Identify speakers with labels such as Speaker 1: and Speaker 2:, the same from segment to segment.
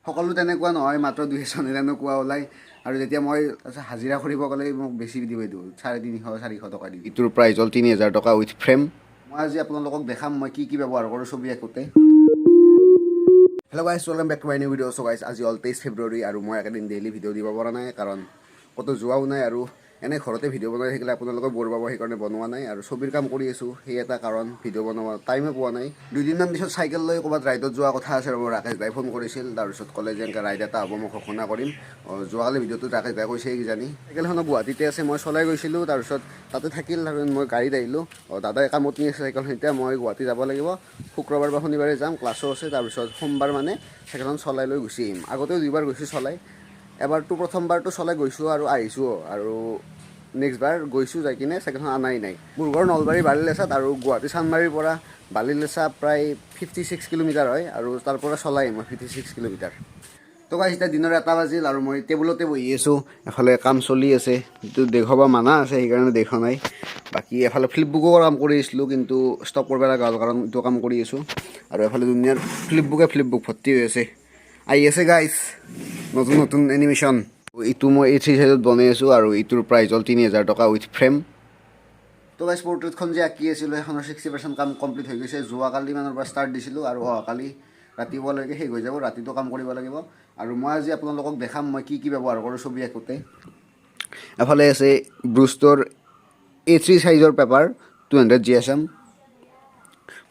Speaker 1: সকলো তেনেকুৱা নহয়, মাত্ৰ দুই এজনে তেনেকুৱা ওলায়। আৰু যেতিয়া মই তাৰপিছত হাজিৰা কৰিব গ'লে মোক বেছি দিব দিওঁ, 350, 400 টকা দিওঁ। ইটোৰ প্ৰাইচ হ'ল 3000 টকা উইথ ফ্ৰেম। মই আজি আপোনালোকক দেখাম মই কি কি ব্যৱহাৰ কৰোঁ ছবি আঁকোতে। Hello guys, welcome back to my new video. So guys, আজি হ'ল 23 ফেব্ৰুৱাৰী আৰু মই একেদিন ডেইলি ভিডিঅ' দিব পৰা নাই, কাৰণ ক'তো যোৱাও নাই আৰু এনেই ঘৰতে ভিডিঅ' বনাই থাকিলে আপোনালোকে ব'ৰ পাব, সেইকাৰণে বনোৱা নাই। আৰু ছবিৰ কাম কৰি আছোঁ, সেই এটা কাৰণ ভিডিঅ' বনোৱা টাইমে পোৱা নাই। দুদিনমান পিছত চাইকেল লৈ ক'ৰবাত ৰাইডত যোৱা কথা আছে আৰু ৰাকেশ দাই ফোন কৰিছিল। তাৰপিছত ক'লে যে এনেকৈ ৰাইড এটা হ'ব, মই ঘোষণা কৰিম। যোৱাকালি ভিডিঅ'টোত ৰাকেশ দাই কৈছে কিজানি। চাইকেলখনো গুৱাহাটীতে আছে, মই চলাই গৈছিলোঁ, তাৰপিছত তাতে থাকিল। তাৰপিছত মই গাড়ীত আহিলোঁ। দাদাই কামত নি আছে চাইকেলখন। এতিয়া মই গুৱাহাটী যাব লাগিব, শুক্ৰবাৰ বা শনিবাৰে যাম, ক্লাছো আছে। তাৰপিছত সোমবাৰ মানে চাইকেলখন চলাই লৈ গুচি আহিম। আগতেও দুইবাৰ গৈছোঁ চলাই, এবাৰটো প্ৰথমবাৰটো চলাই গৈছোঁ আৰু আহিছোঁও, আৰু নেক্সট বাৰ গৈছোঁ যাই কিনে চাইকেলখন আনাই নাই। মোৰ ঘৰ নলবাৰী বালিলেচাত আৰু গুৱাহাটী চানমাৰীৰ পৰা বালিলেচা প্ৰায় 56 কিলোমিটাৰ হয় আৰু তাৰ পৰা চলাই মই 56 কিলোমিটাৰ। তো গাইছ, এতিয়া দিনৰ 1টা বাজিল আৰু মই টেবুলতে বহি আছোঁ। এফালে কাম চলি আছে, যিটো দেখুৱাব মানা আছে, সেইকাৰণে দেখুওৱা নাই। বাকী এফালে ফ্লিপবুকো কাম কৰি আছিলোঁ, কিন্তু ষ্টপ কৰিব লগা হ'ল, কাৰণ এইটো কাম কৰি আছোঁ। আৰু এফালে দুনিয়াৰ ফ্লিপবুকে ফ্লিপবুক ভৰ্তি হৈ আছে, আহি আছে গাইছ নতুন নতুন এনিমেশ্যন। এইটো মই এ3 চাইজত বনাই আছোঁ আৰু এইটোৰ প্ৰাইচ হ'ল 3000 টকা উইথ ফ্ৰেম। তো গাইছ, পৰ্ট্ৰেটখন যে আঁকি আছিলোঁ, সেইখনৰ 60% কাম কমপ্লিট হৈ গৈছে। যোৱাকালি মানৰ পৰা ষ্টাৰ্ট দিছিলোঁ আৰু অহাকালি ৰাতিপুৱালৈকে শেষ হৈ যাব। ৰাতিটো কাম কৰিব লাগিব। আৰু মই আজি আপোনালোকক দেখাম মই কি কি ব্যৱহাৰ কৰোঁ ছবি আঁকোতে। এফালে আছে ব্ৰুষ্টৰ এ3 চাইজৰ পেপাৰ, 200 GSM,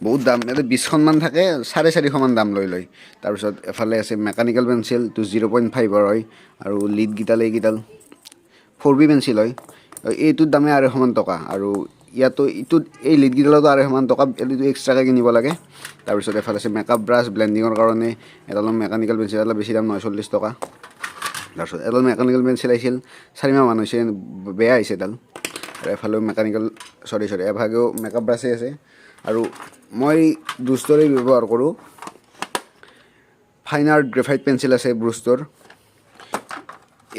Speaker 1: বহুত দাম। ইয়াতে 20খনমান থাকে, 450মান দাম লৈ লয়। তাৰপিছত এফালে আছে মেকানিকেল পেঞ্চিল, এইটো 0.5ৰ হয়। আৰু লিডকেইডাল, এইকেইডাল 4B pencil হয়। এইটোৰ দামে 250মান টকা। আৰু ইয়াতো ইটোত এই লিডকেইডালতো 250মান টকা, এইটো এক্সট্ৰাকৈ কিনিব লাগে। তাৰপিছত এফালে আছে মেকআপ ব্ৰাছ ব্লেণ্ডিঙৰ কাৰণে, এডাল মেকানিকেল পেঞ্চিল, এডাল বেছি দাম নহয়, 40 টকা। তাৰপিছত এডাল মেকানিকেল পেঞ্চিল আহিছিল, 4 মাহমান হৈছে, বেয়া হৈছে এডাল। আৰু এফালেও মেকানিকেল, চৰি চৰি, এভাগেও মেকআপ ব্ৰাছেই আছে। আৰু মই ব্ৰুষ্টৰে ব্যৱহাৰ কৰোঁ। ফাইন আৰ্ট গ্ৰেফাইট পেঞ্চিল আছে ব্ৰুষ্টৰ,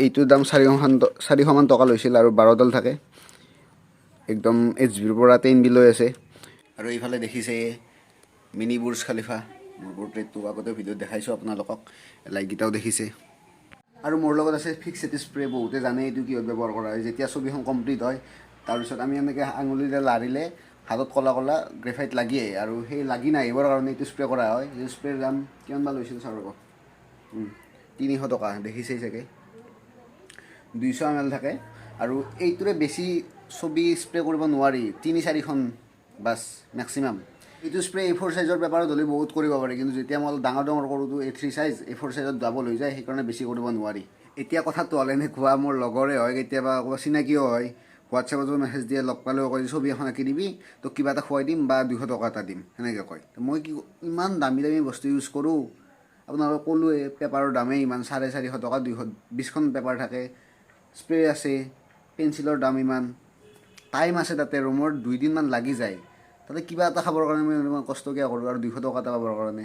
Speaker 1: এইটোৰ দাম 400মান টকা লৈছিল আৰু 12ডাল থাকে। একদম এইচবিৰ পৰা 10B লৈ আছে। আৰু এইফালে দেখিছে মিনি বুৰ্জ খালিফা, মোৰ পৰ্ট্ৰেটটো আগতে ভিডিঅ'ত দেখাইছোঁ আপোনালোকক, লাইটকেইটাও দেখিছে। আৰু মোৰ লগত আছে ফিক্সেটিভ স্প্ৰে। বহুতে জানে এইটো কিহত ব্যৱহাৰ কৰা হয়। যেতিয়া ছবিখন কমপ্লিট হয়, তাৰপিছত আমি এনেকৈ আঙুলিৰে লাৰিলে হাতত ক'লা ক'লা গ্ৰেফাইট লাগি আহে আৰু সেই লাগি নাহিবৰ কাৰণে এইটো স্প্ৰে কৰা হয়। এই স্প্ৰেৰ দাম কিমান বা লৈছিল চাৰ, ৰ'ব, 300 টকা। দেখিছেই চাগে, 200 ml থাকে। আৰু এইটোৰে বেছি ছবি স্প্ৰে কৰিব নোৱাৰি, তিনি চাৰিখন বাছ মেক্সিমাম। এইটো স্প্ৰে এ4 চাইজৰ পেপাৰত হ'লে বহুত কৰিব পাৰি, কিন্তু যেতিয়া মই অলপ ডাঙৰ ডাঙৰ কৰোঁ, এ3 চাইজ, এ4 চাইজত ডাবল হৈ যায়, সেইকাৰণে বেছি কৰিব নোৱাৰি। এতিয়া কথাটো হ'ল এনেকুৱা, মোৰ লগৰে হয়, কেতিয়াবা ক'ৰবাত চিনাকিও হয়, হোৱাটছএপতো মেছেজ দিয়ে, লগ পালেও কয় যে ছবি এখন আঁকি দিবি, তোক কিবা এটা খুৱাই দিম বা 200 টকা এটা দিম, সেনেকৈ কয়। মই কি ইমান দামী দামী বস্তু ইউজ কৰোঁ? আপোনালোকক ক'লোৱে, পেপাৰৰ দামেই ইমান, 450 টকা, 220খন পেপাৰ থাকে, স্প্ৰে আছে, পেঞ্চিলৰ দাম ইমান, টাইম আছে তাতে ৰুমৰ 2 দিনমান লাগি যায়। তাতে কিবা এটা খাবৰ কাৰণে মই ইমান কষ্ট কিয় কৰোঁ আৰু 200 টকা এটা পাবৰ কাৰণে?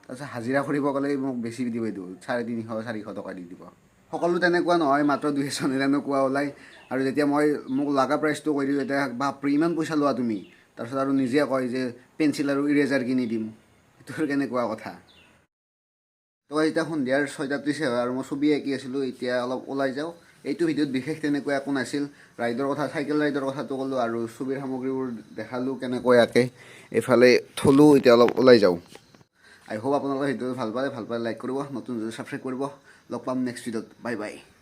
Speaker 1: তাৰপিছত হাজিৰা কৰিব গ'লে মোক বেছি দিব দিওঁ, 350, 400 টকা দি দিব। সকলো তেনেকুৱা নহয়, মাত্ৰ দুই এজনে তেনেকুৱা ওলায়। আৰু যেতিয়া মই মোক লগা প্ৰাইচটো কৈ দিওঁ, তেতিয়া বাপৰে, ইমান পইচা লোৱা তুমি? তাৰপিছত আৰু নিজে কয় যে পেঞ্চিল আৰু ইৰেজাৰ কিনি দিম। সেইটো আৰু কেনেকুৱা কথা? তো এতিয়া সন্ধিয়াৰ 6টা 30 হয় আৰু মই ছবি আঁকি আছিলোঁ, এতিয়া অলপ ওলাই যাওঁ। এইটো ভিডিঅ'ত বিশেষ তেনেকুৱা একো নাছিল। ৰাইডৰ কথা, চাইকেল ৰাইডৰ কথাটো ক'লোঁ আৰু ছবিৰ সামগ্ৰীবোৰ দেখালোঁ কেনেকৈ আঁকে। এইফালে থলোঁ, এতিয়া অলপ ওলাই যাওঁ। আই হোপ আপোনালোকে ভিডিঅ'টো ভাল পালে। ভাল পালে লাইক কৰিব, নতুন যদি ছাবস্ক্ৰাইব কৰিব। লগ পাম নেক্সট ভিডিঅ'ত। Bye bye.